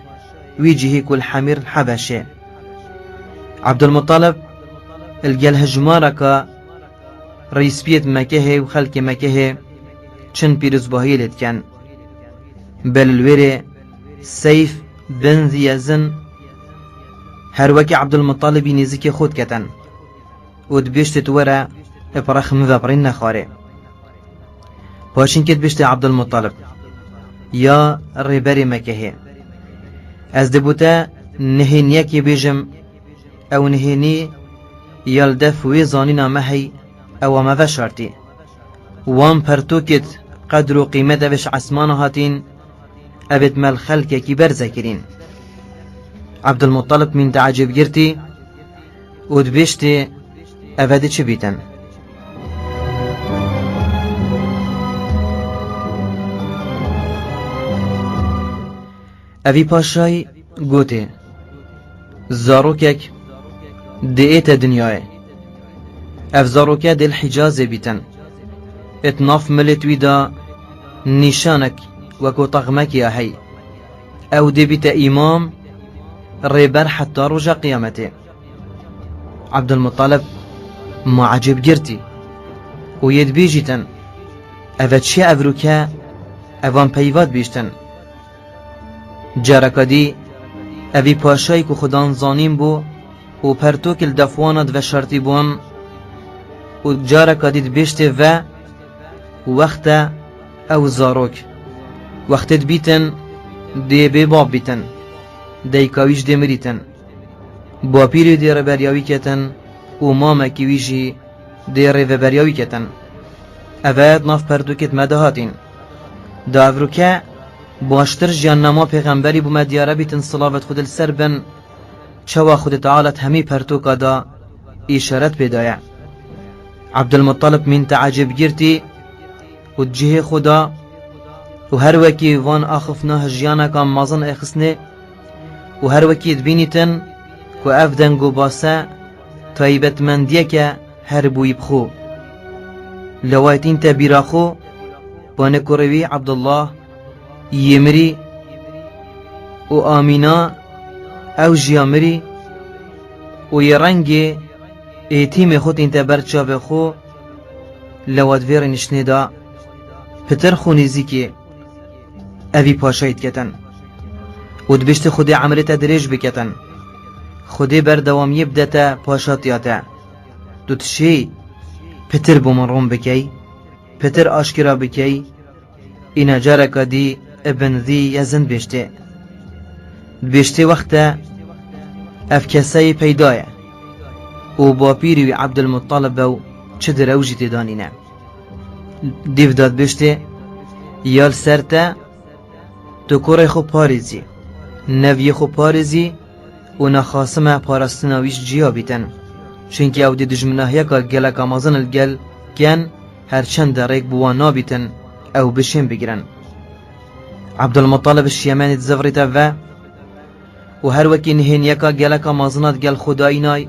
wî cihî ku li Hemîr Hebeşê. Ebdulmutalib li gel hijmareka rîspiyêt Mekehê û xelkê Mekehê çin pîrozbahiyê lê dikin. Belê li wê rê Seyf bin Ziyezin her wekî Ebdulmutalibî nêzîkê xwe diketin û dibêjtê, tu were, bi rex min ve birîn nexwarê. Paşînkê dibêjtê Ebdulmutalib, ya rêberê Mekehê, ez dê bo te nihêniyekê bêjim, ew nihênî ya li dev wê zanîna me hey, ewa me veşartî. Wan pertokêt qedr û qîmet ev ê ji esmana hatîn, ev ê me li xelkekî berze kirîn. Ebdulmutalib mîn teecêbgirtî û dibêjtê, Eve di çi bîtin? Evî paşayî gotê, zarokek diête dinyayê. Ev zaroke dê li Hicazê bîtin. Êt nav milêt wî de nîşanek weko texmekî ya hey. Ew dê bîte îmam, rêber heta roja qiyametê. Abdulmuttalib ma ecêb girtî û yê dibêjîtin, eve çi ye ev rûke, evan peyva dibîştin. Careka dî evî paşayî ku xudan zanîn bû û pertokî li defwana diveşartî bûn û careka dî dibêştê ve wexte ew zarok. Wextê dibîtin dê bê bab bîtin. Dayika wî jî dê mirîtin. Bapîrê dê rêberiya wî ketin û mamekî wî jî dê rêveberiya wî ketin. Eve di nav pertokêt me de hatîn. Da evroke baştir jiyan nema pêxemberî bo me diyare bîtin, silavet Xwedê li ser bin, çawa Xwedê Teala di hemî pertoka de îşaret pê daye. Abdulmuttalib mîn teecêb girtî û di cihê xwe da û her wekî van axiftina ji jiyaneka mezin êxistinê û her wekî dibînîtin ku ev deng û base taybetmendiyeke her bûyî bi xwe. Lewaytîn te bîra xwe, banê kurê wî Abdullah yê mirî û Amîna ew jiya mirî û yê rengê êtîmê xwe tîn te ber çavê xwe, lewa di vê rêniştinê de pitir xwe nêzîkê evî paşayî diketin û dibêjte Xwedê emrê te dirêj biketin. Xwedê berdewamiyê bidete paşatiya te. Tu dişêy pitir bo min ron bikey, pitir aşkera bikey, îna careka dî Ibn Zî Yezin dibêjtê. Dibêjtê wexte ev keseyê peyda ye û bapîrî wî Ebdulmuttalib be û çi dire ew jî têda nîne. Dîv da dibêjtê, ya li ser te, tu kurê xwe parêzî, neviyê xwe parêzî û nexasime parastina wî ji ciya bîtin. Çunkî ew dê dijminahiyeka geleka mezin li gel ken, her çend de rêk bi wan nabîtin, ew bişên bigirin. Ebdulmuttalib ji Yemenê dizivirîte ve û her wekî nihêniyeka geleka mezin a digel xwe dayînay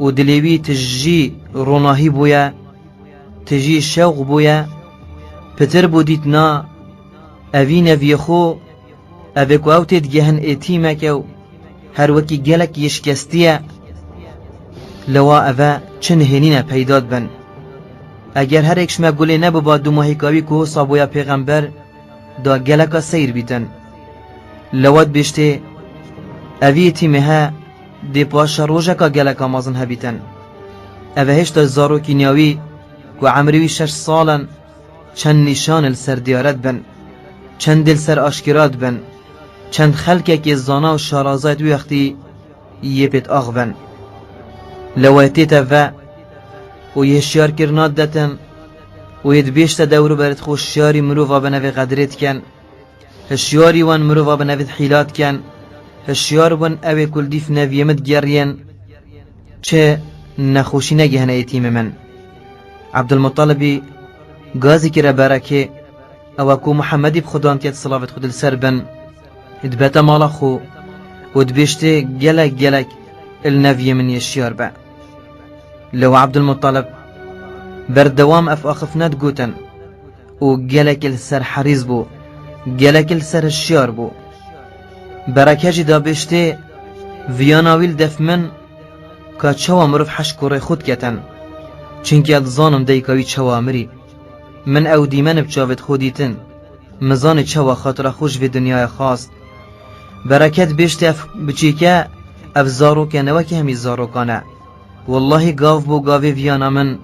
û dilê wî tijî ronahî bûye, tijî şewq bûye, pitir bû dîtina evî neviyê xwe, evê ku ew tê digehin êtîmeke û her wekî gelek yê şikestî ye, lewa eve çi nihênîne peyda dibin. Eger her êk ji me gulê nebiba dûmahîka wî ku wisa bûya pêxember, da geleka seyr bîtin. Lewa dibêjtê, evî êtîmê he dê paşa rojeka geleka mezin hebîtin. Eve hêşta zarokî niyawî ku emrê wî şeş sal in, çend nîşanê li ser diyare dibin, çendê li ser aşkera dibin, çend xelkekê zana û şarazayê di wî wextî yê pêt axivin. Lewa yê tête ve û yê hişyarkirina didetin û yê dibêjte dewrûberê xwe hişyarî mirova bi nevê qedirê dikin. Hişyarî wan mirova bi nevê hîla dikin. Hişyar bin ew ê ku li dîf neviyê min digeriyên çi nexweşî negihine êtîmê min. Ebdulmuttalibî gazî kire berekê, ewa ku Muhemmedî bi xudan ket, silavêt Xwedê li ser bin, dibete mala xwe û dibêjtê, gelek gelek li neviyê min yê şiyar be. Lewa Ebdulmuttalib berdewam ev axiftina digotin û gelek li ser herîz bû, gelek li ser hişyar bû. Bereke jî da bêjtê, viyana wî li def min ka çawa mirov heş kurê xwe diketin. Çimkî ez dizanim dayika wî çawa mirî. Min ew dîmen bi çavêt xwe dîtin. Min zanê çawa xatira xwe ji vê dinyayê xwast. Bereket bêjte ev biçîke, ev zaroke ne wekî hemî zarokan e. Wellahî gav bo gavê viyana min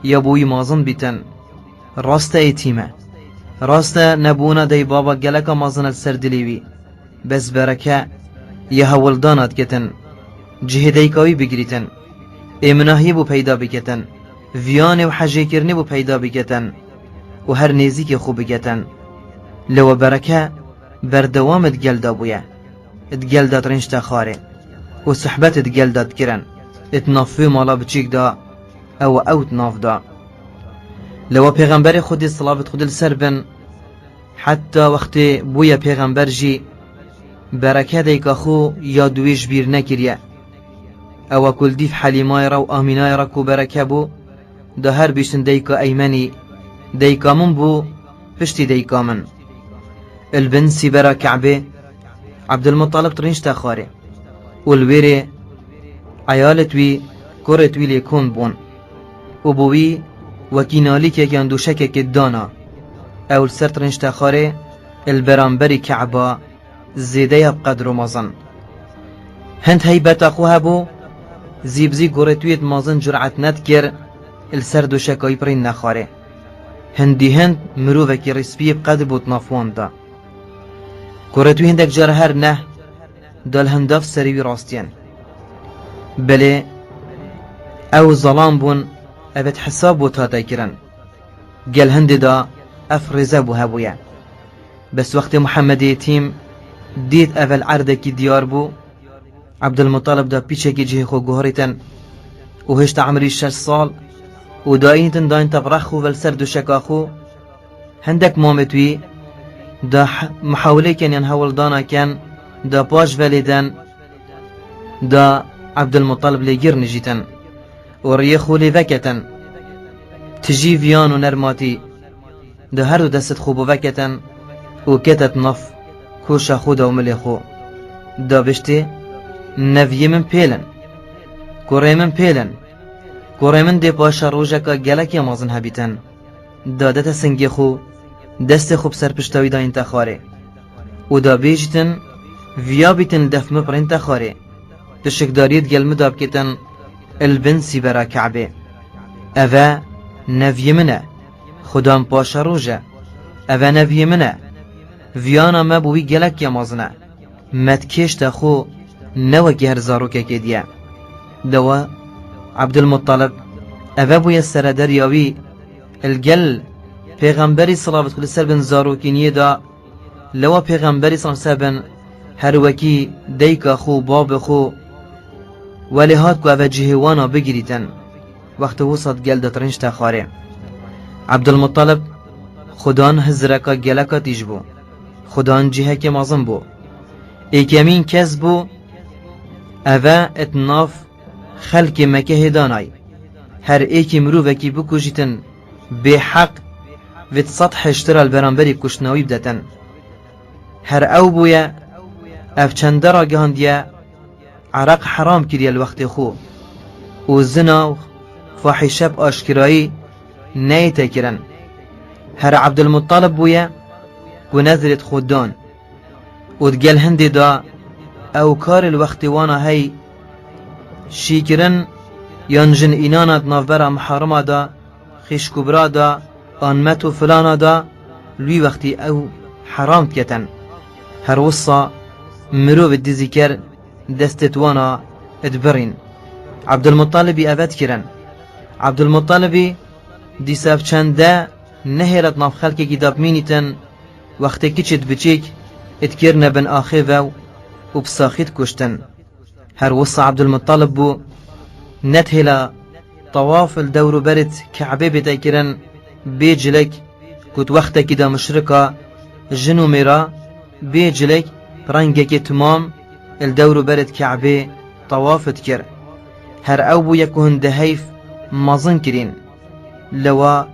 ya bo wî mazin bîtin. Rast e êtîm e. Rast e nebûna dey baba geleka mezin e li ser dilê wî. Bes Bereke ya hewldana diketin. Cihê dayika wî bigirîtin. Ê minahiyê bo peyda biketin. Viyanê û hejêkirinê bo peyda biketin. Û her nêzîkê xwe biketin. Lewa Bereke berdewam di gel de bûye. Di gel de dirênc te xwarê. Û sohbet di gel de dikirin. di nav vê mala biçîk de, ew ew di nav de. Lewa Pêxemberê Xwedê, silavêt Xwedê li ser bin, heta wextê bûye pêxember jî, bereke dayika xwe ya duwê ji bîr nekiriye. Ewa ku li dîv Helîmayê re û Amînayê re ku bereke bû, da her bîstin dayika Eymenî, dayika min bû, piştî dayika min. Li bin sîbera Ke'bê, Ebdulmutalib tirînçte xwarê û li wêrê eyalêt wî, kurêt wî lê kom bûn û bi wî wekî nalîkek yan dûşekekê dana. Ew li ser tirînçte xwarê li beramberî Ke'ba zêde ya bi qedr û mezin. Hind heybeta xwe hebû, zî bi zî kurêt wî yê di mezin curet nedikir li ser dûşeka wî pirîn nexwarê. Hindî hind mirovekî rîspiyê bi qedr bû di nav wan de. Kurêt wî hindek cara her neh da li hindav serê wî rastiyên. Belê ew zelam bûn, ev ê hesab bû tate kirin. Gel hindê da ev rêze bû hebûye. Bes wextê Muhemmedê Yetîm dît ev el erdekî diyar bû, Ebdulmutalib da pîçekî cihê xwe guhorîtin û hêşta emrî şeş sal û dayîntin dayîn tev rex û vel ser dûşeka xwe. Hindek mamêt wî da h-, muhawilê ken yan hewldana ken da paş velê den da Ebdulmutalib lê gir nijîtin û riyê xwe lê veketin. Tijî viyan û nermatî da her du destêt xwe bo veketin û ketet nav koşa xwe da û milê xwe. Da biştê, neviyê min pêlin. Kurê min pêlin. Kurê min dê paşa rojeka gelekê mezin hebîtin. Da dete singê xwe, destê xwe bi ser pişta wî dayîn te xwarê. Û da bêjîtin, viya bîtin def min pirîn te xwarê. Pişikdariyê di gel min da biketin, li bin sîbera Ke'bê. Ev e neviyê min e. Xudan paşa roj e. Ev e neviyê min e. Viyana me bo wî gelek ya mezin e. Me di kêşta xwe ne wekî her zarokekê diye. Dewa Ebdulmuttalib, eve bûye serederiya wî, li gel Pêxemberî, silavêt Xwedê li ser bin, zarokîniyê de, lewa Pêxemberî, silavêt ser bin, her wekî dayika xwe û babê xwe, welê hat ku eve cihê wana bigirîtin. Wextê wisa di gel de tirinç te xwarê. Ebdulmuttalib xudan hizireka geleka tîj bû. Xudan cihekê mezin bû. Êkemîn kes bû, eve et nav xelkê Mekehê danay. Her êkî mirovekî bikujîtin, bêheq vê di sed hêştira li beramberî kuştina wî bidetin. Her ew bûye, ev çende ragihandiye, Ereq heram kiriye li wextê xwe û zina û fahîşe bi aşkirayî neyête kirin. Here Ebdulmuttalib bûye ku nezrêt xwe dan û di gel hindê de ew karê li wextê wana hey şîkirin yan jin înana di navbera miharima de, xîşk û bira de, anmet û filana de, li wî wextî ew heram diketin. Her wisa mirov dizîker destê wana dibirîn. Ebdulmuttalibî eve dikirin. Ebdulmuttalibî dîsa ev çende nehêle di nav xelkekî de bimînîtin, wextê kiçêt biçîk dikirine bin axê ve û bi saxî dikuştin. Her wisa Ebdulmuttalib bû, nedihêla tawaf li dewr û berê Ke'bê bête kirin, bê cilek ku di wextekî de muşrika jin û mêra bê cilek bi rengekê timam li dewr û berê Ke'bê tawaf dikir. Her ew bûye ku hinde heyf mezin kirîn. Lewa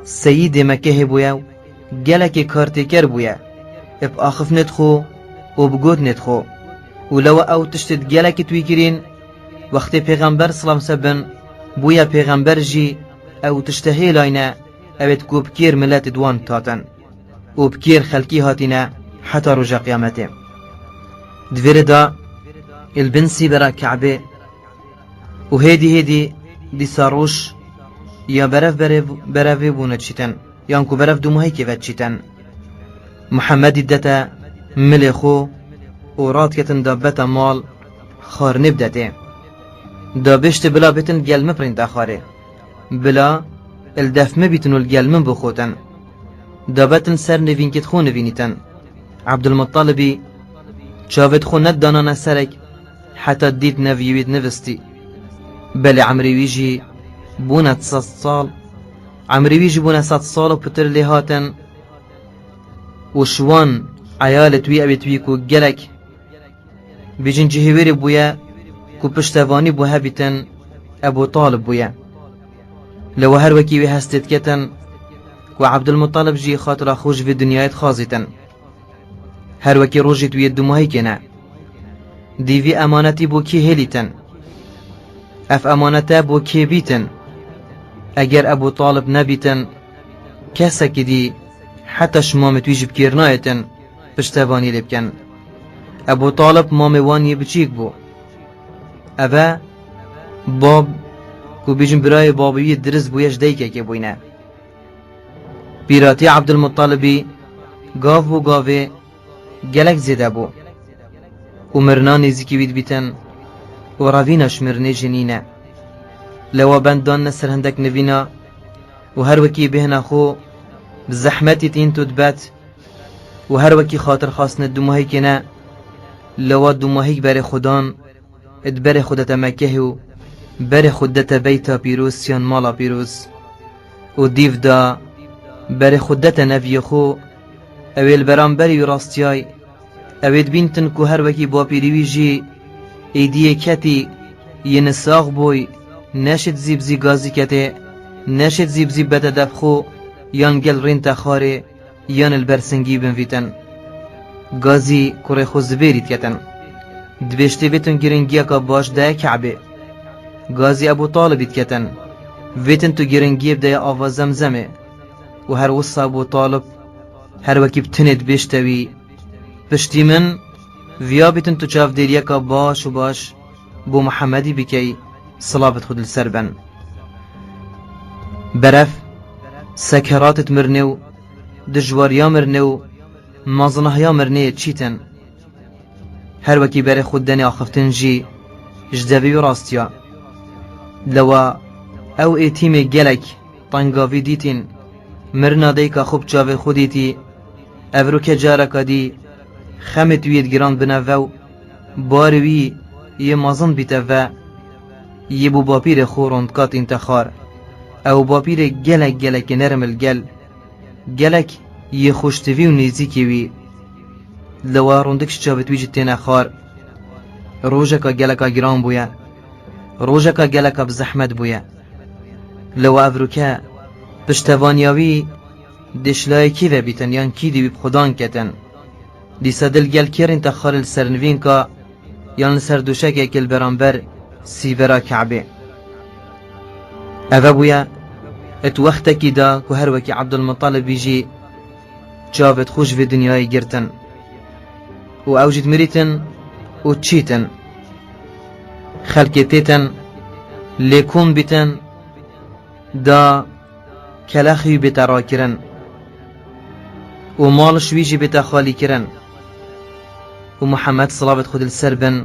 seyîdê Mekehê bûye û gelekê kartêker bûye, bi axiftinêt xwe û bi gotinêt xwe. Û lewa ew tiştêt gelekî wî kirîn, wextê Pêxember, silav ser bin, bûye pêxember jî ew tişte hêlayne, ewêt ku bi kêr miletê di wan hatin û bi kêr xelkî hatîne heta roja qiyametê. Di vê rê de li bin sîbera Ke'bê û hêdî hêdî dîsa roj ya berev berev, berevê bûne çîtin, yan ku berev dûmahîkê ve çîtin. Muhemmedî dete milê xwe û radiketin da bete mal xwarinê bidetê. Da bêştê bila bêtin gel min pirîn te xwarê. Bila li def min bîtin û li gel min bixotin. Da betin ser nivînkêt xwe nivînîtin. Ebdulmuttalibî çavêt xwe nedidanane serek heta dît neviyê wî dinivistî. Belê emrê wî jî bûne sed sal, emrê wî jî bûne sed sal û pitir lê hatin û ji wan eyalê wî, ewêt wî ku gelek bêjin cihêwêrê bûye, ku piştevanî bo hebîtin, Ebû Talib bûye. Lewa her wekî wê hestê diketin ku Ebdulmutalib jî xatira xwe ji vê dinyayê dixwazîtin. Her wekî rojêt wî yê dumahî kêne. Dî vî emanetî bo kî hêlîtin? Ev emanete bo kê bîtin? Eger Ebû Talib nebîtin, kesekî dî heta ji mamêt wî jî bi kêr nayêtin piştevanî lê bikin. Ebû Talib mamê wan yê biçîk bû. Ev e bab ku bêjin birayê babê wî dirist bûye ji daykekê bûyne. Pîratî Ebdulmutalibî gav bo gavê gelek zêde bû û mirina nêzîkî wî dibîtin û revîna ji mirinê jî nîne. Lewa bend danine ser hindek nivîna û her wekî bêhna xwe bi zehmetî tînt û dibet û her wekî xatirxwastinê dumahî kêne, lewa dumahîk berê xwe dan, di berê xwe dete Mekehê û berê xwe dete beyta pîroz yan mala pîroz. Û dîv da berê xwe dete neviyê xwe, ew ê li beramberî wî rastiyay, ew ê dibîntin ku her wekî bapîrî wî jî êdiyê ketî, yê nisax bûy, neşêt zî bi zî gazî ketê, neşêt zî bi zî bete def xwe, yan gel rîn te xwarê, yan li ber singî binvîtin. Gazî kurê xwe Zibêrî diketin. Dibêjtê vêtin giringiyeka baş daye Ke'bê. Gazî Ebû Talibî diketin. Vêtin tu giringiyê bideye ava Zemzemê. Û her wisa Ebû Talib her wekî bi tinê dibêjte wî, piştî min viya bîtin tu çavdêriyeka baş û baş bo Muhemmedî bikey, silavêt xwe li ser ben. Berev, sekeratêt mirinê û dijwariya mirinê û mezinahiya mirinê yê çîtin. Her wekî berê xwe denê axiftin jî ji devê wî rastiya. Lewa ew êtîmê gelek tengavî dîtîn, mirina dayika xwe bi çavê xwe dîtî, evroke careka dî xemêt wî yê digirand bine ve û barê wî yê mezin bîte ve, yê bo bapîrê xwe rondka tînte xwar. Ew bapîrê gelek gelekê nerm li gel, gelek yê xweştivî û nêzîkê wî. Lewa rondik ji çavêt wî jî têne xwar. Rojeka geleka giran bûye. Rojeka geleka bi zehmet bûye. Lewa evroke piştevaniya wî dê ji layê kî ve bîtin yan kî dî wî bi xudan ketin. Dîsa dil gel kêrîn te xwar li ser nivînka yan li ser dûşekekê li beramber sîvera Ke'bê. Eve bûye, et wextekî da ku her wekî Ebdulmutalibî jî çavêt xwe ji vê dinyayê girtin. Û ew jî dimirîtin û çîtin. Xelkê têtin, lê kom bîtin, da kelexî wî bête rakirin û mal ji wî jî bête xalîkirin. Û Muhammed, silavêt Xwedê li ser bin,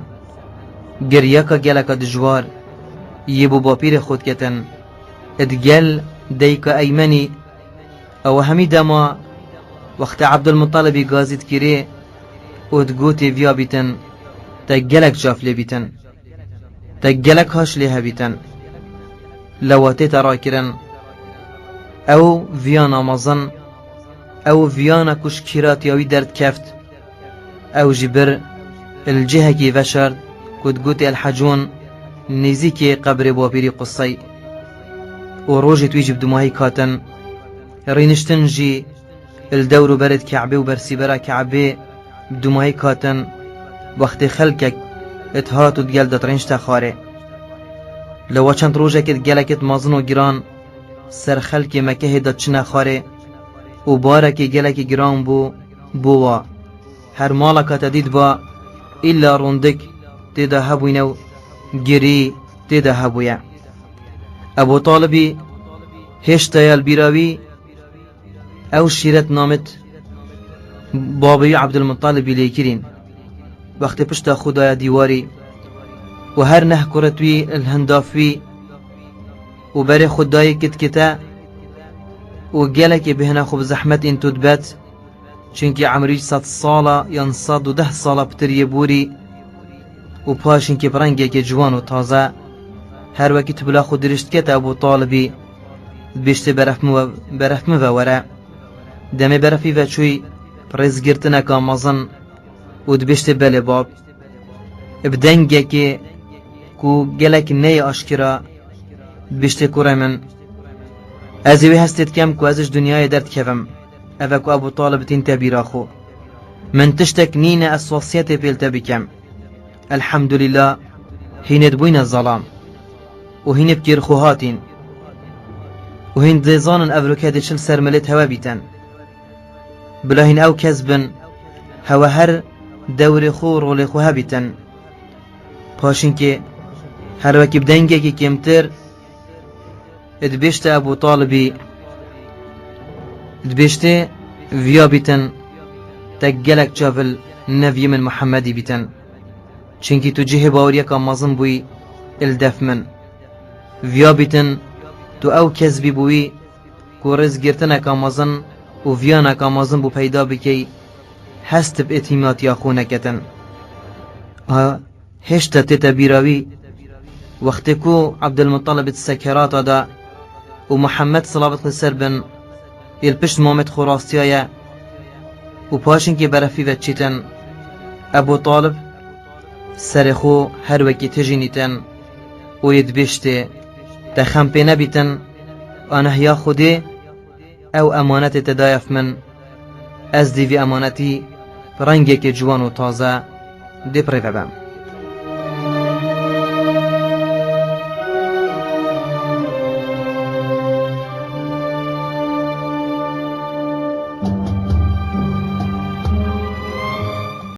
giryaka geleka dijwar yê bo bapîrê xwe diketin. Digel dayika Eymenî, ew hemî dema wextê Ebdulmutalibî gazî dikirê û digotê viya bîtin, te gelek çav lê bîtin. Te gelek haş lê hebîtin. Lewa tête rakirin. Ew viyana mezin, ew viyana ku ji kîratiya wî derdikeft, ew jî bir li cihekî veşart ku digotê El Hecûn, nêzîkê qebrê bapîrî Qusey. Û rojêt wî jî bi dumahî katin. Rîniştin jî li dewr û berê di Ke'bê û bersîbera Ke'bê bi dumahî katin, wextê xelkek dihat û digel de dirênc te xwarê. Lewa çend rojekê di gelekê di mezin û giran ser xelkê Mekehê de çine xwarê û barekê gelekî giran bû bo wa. Her malaka te dîtba, îlla rondik tê de hebûyne û girî tê de hebûye. Ebû Talibî hêştaya li bîra wî, ew şîret namêt babê wî Ebdulmutalibî lê kirîn. Wextê pişta xwe daye dîwarî û her neh kuret wî li hindaf wî û berê xwe dayê kitkite û gelekê bêhna xwe bi zehmet înto dibet, çunkî emrî sed sala yan sed û deh sala pitir yê borî û paşinkî bi rengekê ciwan û taze, Her wekî tu bila xwe dirişt dikete Ebû Talibî, dibêjtê beref min ve, beref min ve were. Demê berefî ve çûyî rêzgirtineka mezin û dibêjtê belê bab. Bi dengekê ku gelek neyê aşkira, dibêjtê kurê min, ez ê wê hestê dikem ku ez ji dinyayê derdikevim. Ev e ku Ebû Talib tîn te bîra xwe. Min tiştek nîne ez wasiyetê pêl te bikem. Elhamdulillah, hîn ê dibûyne zalam û hîn ê bi kêrxwe hatîn û hîn dê zanin evroke dê çil ser milêt hewe bîtin. Bila hîn ew kes bin, hewe her dewrê xwe û rolê xwe hebîtin. Paşinkê her wekî bi dengekî kêmtir dibêjte Ebû Talibî, dibêjtê viya bîtin, te gelek çavil neviyê min Muhammedî bîtin. Çinkî tu cihê baweriyeka mezin bûyî il def min. Viya bîtin, tu ew kes bî bûyî ku rêzgirtineka mezin û viyaneka mezin bû peyda bikey, hest bi îtîmatiya xwe neketin. A, hêşta tête bîra wî, wextê ku Ebdulmutalib di sekerata de û Muhammed, selavat li ser bin, ê li pişt Muhammed xwe rastiyaye û paşinkê berefî ve çîtin, Ebû Talib serê xwe her wekî tijî nîtin û yê dibêjtê, te xem pê nebîtin, a nehya Xwedê, ew emanetê te daye min, ez dê vî emanetî bi rengekê ciwan û taze dê bi rê ve bem.